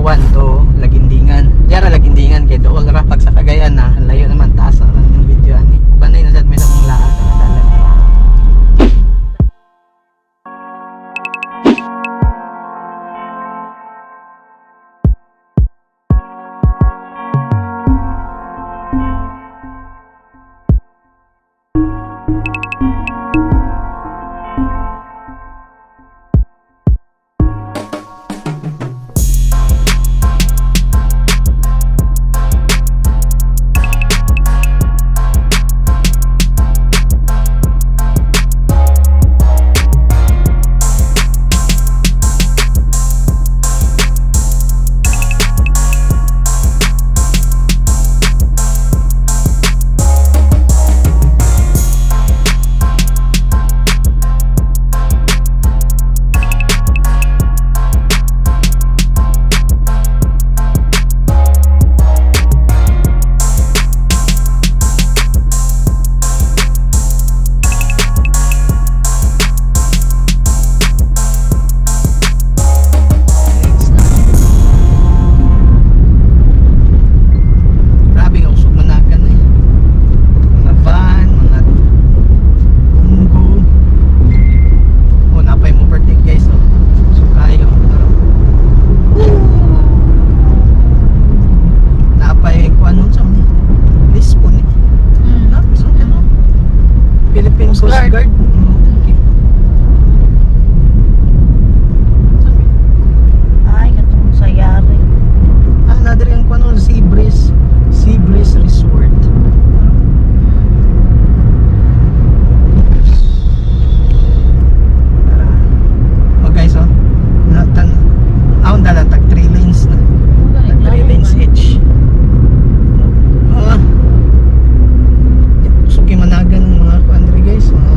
Kidapawan to Lagindingan. Diara Lagindingan kay dool ra pag sa Cagayan na ang layo naman, taas na lang yung video ani. Banay na sad may sa mong laag nga dalan. Next na. Grabe nga usog managan eh. Mga van, mga bunggo. Oh, napay mo overtake, guys, oh. So kayo. Pero, woo! Napay kuan nun sa ni. Lisbon eh. Na, so, ano? Philippine Coast Coast Guard. Guard. Okay. Sabi, Ay, katong sayari. Ah, another yung kuan nun, Sea Breeze. Sea Breeze Resort. Tara. Oh guys, oh. Na, tan ah, dalan tag 3 lanes na. Tag 3 lanes each. Ah. Suki managan ng mga kuan diri, guys, mga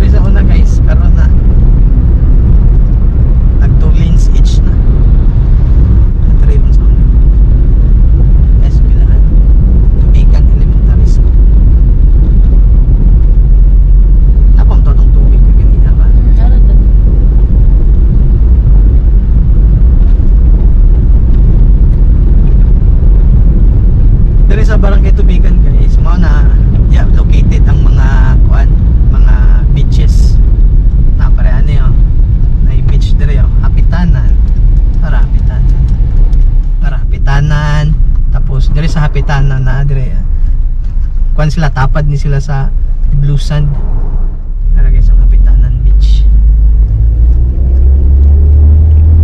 Diri sa una, guys, karon na nag two lanes each na. Diri man sa una. Eskwelahan. Tubigan Elementary School. Napang to tong tubig ka ganina ba? Ano to? Diri sa Barangay Tubigan, guys, mao na yeah, located ang mga kuan, mga beaches. Na pare ano yun? Na beach diri oh, Hapitanan. Tara, Hapitanan. Tara, Hapitanan. Tapos diri sa Hapitanan na diri ah, kuan sila, tapad ni sila sa Blue Sand. Tara guys, ang Hapitanan Beach.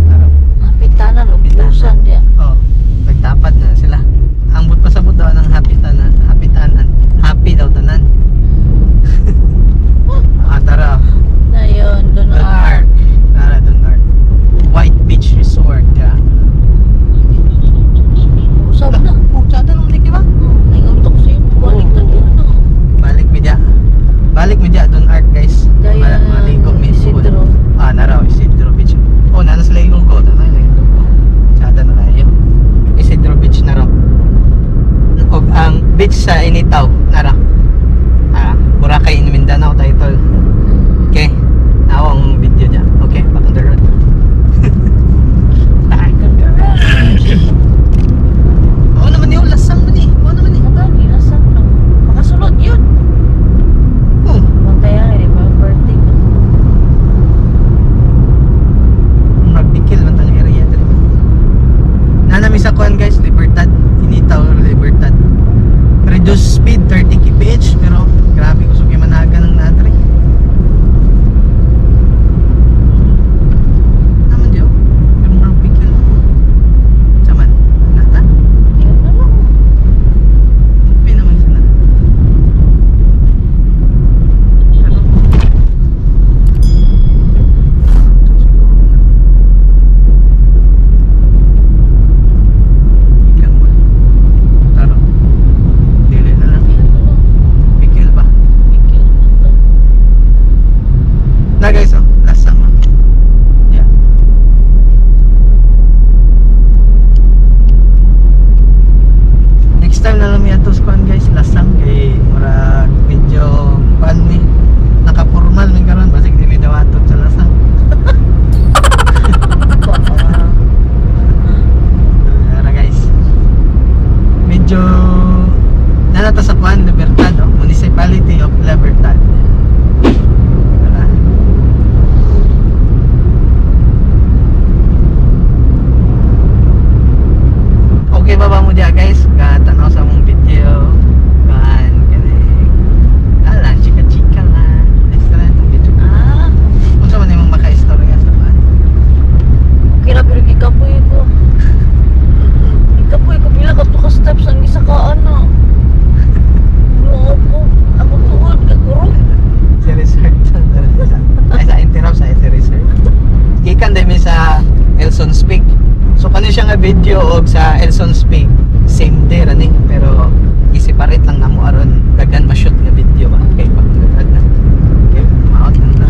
Tara. Hapitanan o Bulusan diya. Oh, nagtapad na sila. Ang but pasabot daw ng happy tanan, happy tanan, happy daw tanan. Ah, tara. Na yun, doon Don Ark. Ark. Tara, Don Ark. White Beach Resort, yeah. Usab na. Oh, tsada nung liki ba? Nanguntok sa'yo. Balik na yun. No? Balik mi dia. Balik mi dia Don Ark, guys. Dayan, Maligo mi. Isidro. Ah, naraw Isidro Beach. Oh, nana sila yung logo. Tana yung logo. Tsada na kayo. Isidro Beach na raw. Og ang beach sa Initaw, nara. Ah, Boracay in Mindanao title. Okay. Now ang video niya. Okay, back on the road. Back on the road. Oo naman niyo, lasang man eh. Oo naman eh. Madali, lasang lang. Makasulod yun. Oh, Bantayan, di ba? Birthday ko. magbikil man tang area diri. Nanami sa kuan, guys, Libertad, Initaw Libertad. Reduce speed 30 kph pero grabe kusog yung managa ng natri. Naman diyo. Pero magbikil. Saman, nata. Yun na lang. Upi naman sila. Ano? Ito siguro na. Ilang ba? Tara. Dili na lang. Yun na lang. Bikil ba? Bikil na to. Na guys, oh. Last summer. Yeah. Next time na lang mi ato sa kuan, guys, lasang kay murag medyo kuan ni nakapormal mi karon basig dili daw ato sa lasang. Tara guys. Medyo nanata sa kuan Libertad, oh, Municipality of Libertad. Tara. Okay ba ba mo diya, guys? Katanaw sa mong video. Kuan kani. Ala, chika-chika na. Next na itong video. Ah, Unsa man imong maka-istorya sa kuan? Okay na pero gikapoy ko. Gikapoy ko pila ka to ka steps ang isa ka ano. No, ako. Ako tuod kaguro. Si Resort. Ay, sa interrupt sa si Resort. Gikan din mi sa Elson Speak. So kani siya nga video og sa Elson Speak same day ra ni pero i-separate lang namo aron daghan ma-shoot nga video ba. Okay, pa na. Okay, maot na na.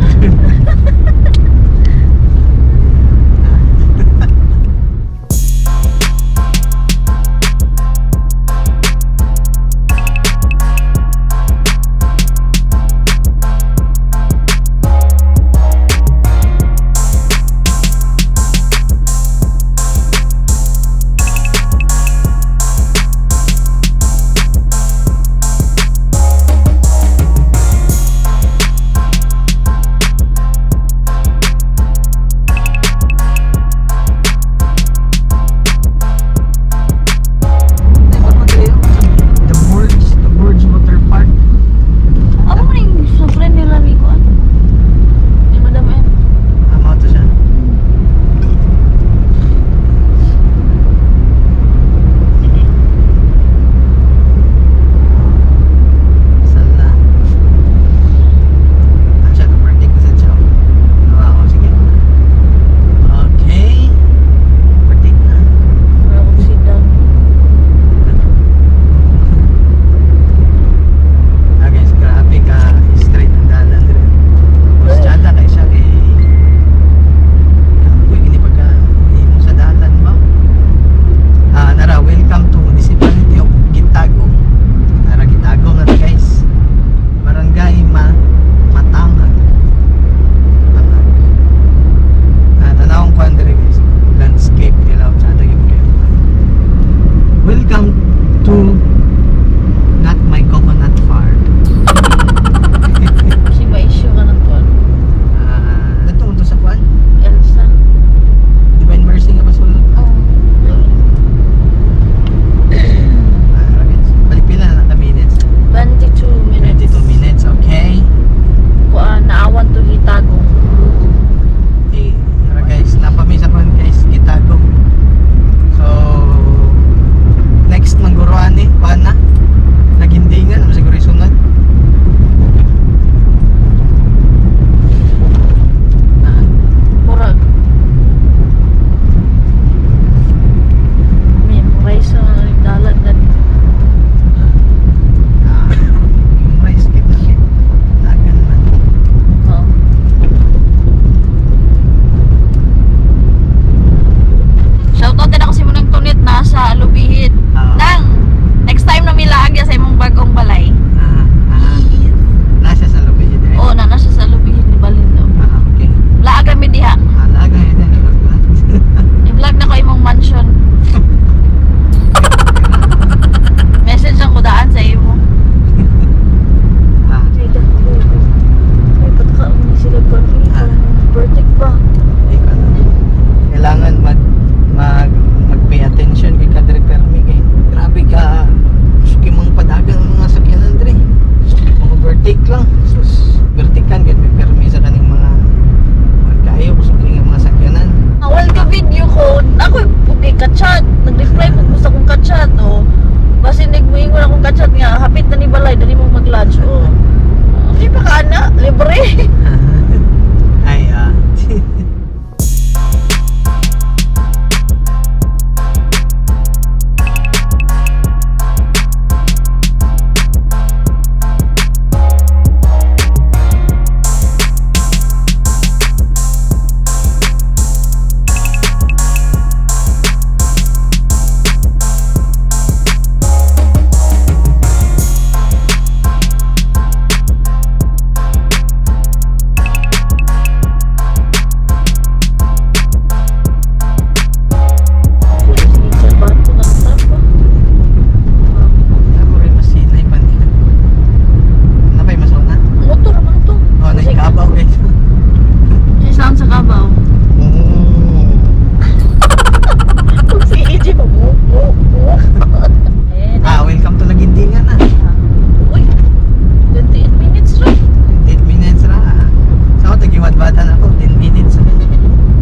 Bata na ako, 10 minutes.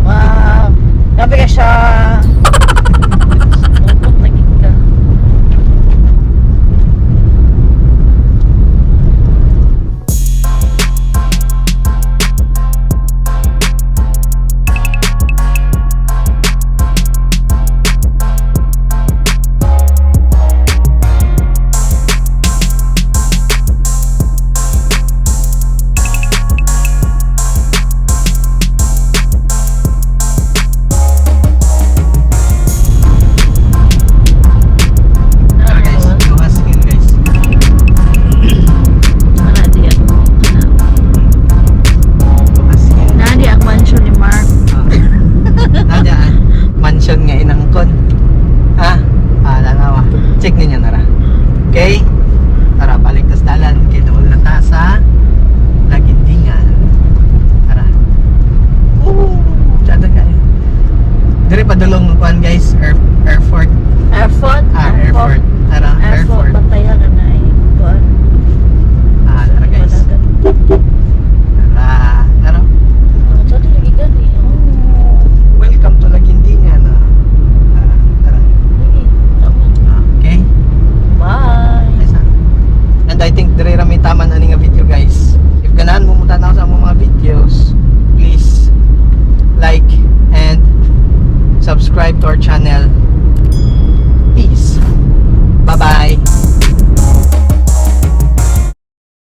Wow. Grabe ka siya. Upot na gid ka. Tara guys, luwas yun guys. Ana diya. Ana. Luwas yun. Naa di ang mansion ni Mark. Ah. Nadia, mansion nga inangkon. Ha? Ah, lanawa. Check ninyo na ra. Okay? Tara, balik tas dalan. Kay doon na ta sa Lagindingan. Tara. Ooh, tsada kayo. Dire padulong kuan guys, airport. Airport. Ah, airport. Tara, Airport. airport. Bantayan na na eh. Kuan. Ah, tara guys. Tara. Tara. Oh, tsada lagi gani. Oh. Welcome to Lagindingan. Ah. Tara, tara. Lagi. Tama. Ah, okay? Bye. Nice, ah. And I think dire ra may taman ani nga video guys. If ganahan mo mutanaw sa among mga videos, please like and subscribe to our channel.